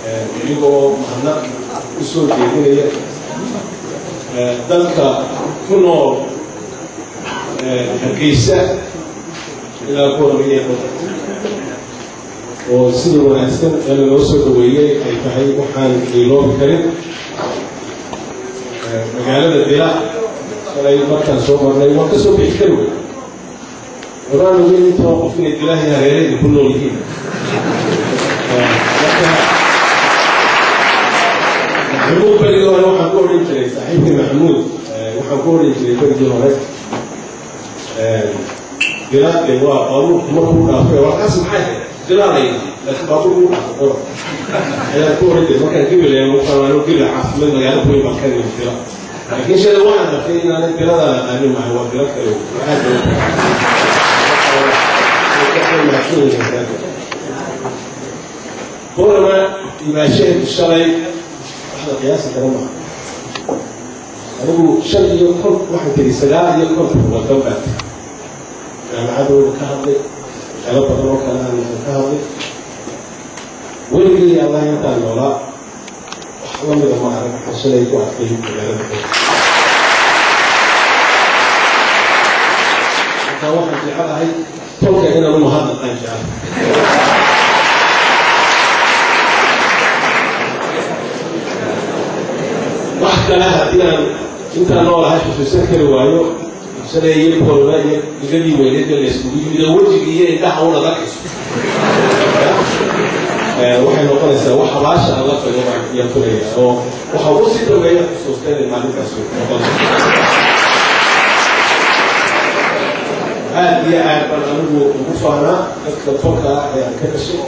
Iyagoo mahadnaq u soo jeedinaya dadka ku nool Hargeysa ilaa Booramiya, oo sida wanaagsan ee lanoo soo dhaweeyey ay tahay waxaan iloobi karin. Magaalada Dila shalay markaan soo marnay waan ka soo bixi kari wey, waraan ogeyn intoo qof inay Dilaahi hareereyda ku nool yihiin. Marka Maxamuud berigii hore waxaan ku odhan jiray, saaxiibkii Maxamuud waxaan ku odhan jiray berigii hore, Dilaa de waa baabuurku markuu dhaafay warkaas maxay ahayd Dilaalay, laakiin baabuurku u dhaafay qora ayaan ku odhan jiray. Markaan Gabilay ano Gila caasimad magaalo weyn baan ka nimid Dila, laakiin shalay waxaan arkay inaanay Diladaan aqaanin maahay, waa Dilo kale. Aad bay mahadsan. Boorama imaashaheedu shalay wax la qiyaasi kara maaha. Anigu 55 waxaan tegi, 59 wadan baa tegi, jaamacadooda ka hadlay, meelo badan oo kale aan ka hadlay. Weligay Allah intaan noolaa wax lamida ma arag waxaan shalay ku arkay magaalada. Marka waxaan jecelahay tolka inaan u mahadnaqaan jecelahay. Wax kale haddii aan intaan noolahay xusuusan kari waayo, shalay iyo Boorama iyo digadii weyneed la iskugu yimid oo wejiga iyo indhaha una arkayso, waxay noqonaysaa wax habaasha aan la tago ayaan filaya, oo waxa ugu sii dambeeya xusuusta inay maalintaas noqonayso. Aad iyo aad baan anigu ugu faanaa dadka tolka ah ee aan ka dhashay.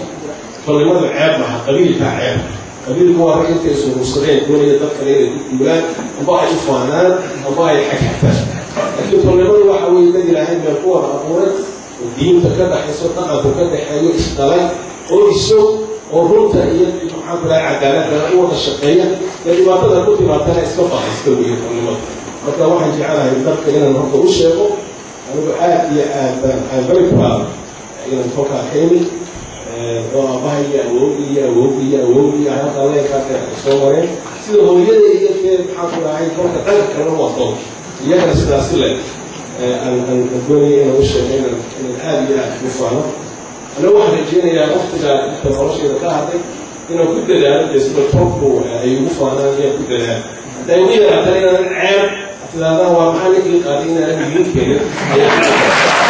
Tolnimadu ceeb maha, qabiilkaa ceeb. Qabiilku waa rag intay isuruursadeen doonaya dad kale inay ku duulaan, amba ay u faanaan, amba ay xagxagtaan. Laakiin tolnimadu waxa weeye dad Ilaahay meel ku wada abuuray oo diinta ka dhaxayso, dhaqanku ka dhaxeeyo, isdhalay oo iso oo runta iyo maxaan ku dhahay cadaaladana u wada shaqeeya, dee dhibaatada ku timaatana iska bahaysta weeye tolnimadu. Marka waxaan jecelahay dadka inaan horta u sheego, anigu aad iyo aad baan, I'm very proud inaan tolkaa ka imid, oo aabbahay iyo awowgii iyo awowgii iyo awowgii halkaa leenkaa dheer ay soo mareen, sida hooyada iyo dee maxaan ku dhahay tolka dhanka kalena waa tol iyagana sidaasi le. Aan doonaya inaan u sheego inaan aada iyo aad ugu faano. Anigu waxaan rajeynayaa waqtiga inta noloshayda ka hadlay inaan ku dadaalo dee sida tolku ay ugu faanaan inaan ku dadaalo. Hadday ugu yaraatan inaanan ceeb tidaadaan waa maxaa ninkii qaaday inaanan idin keenin ayaa.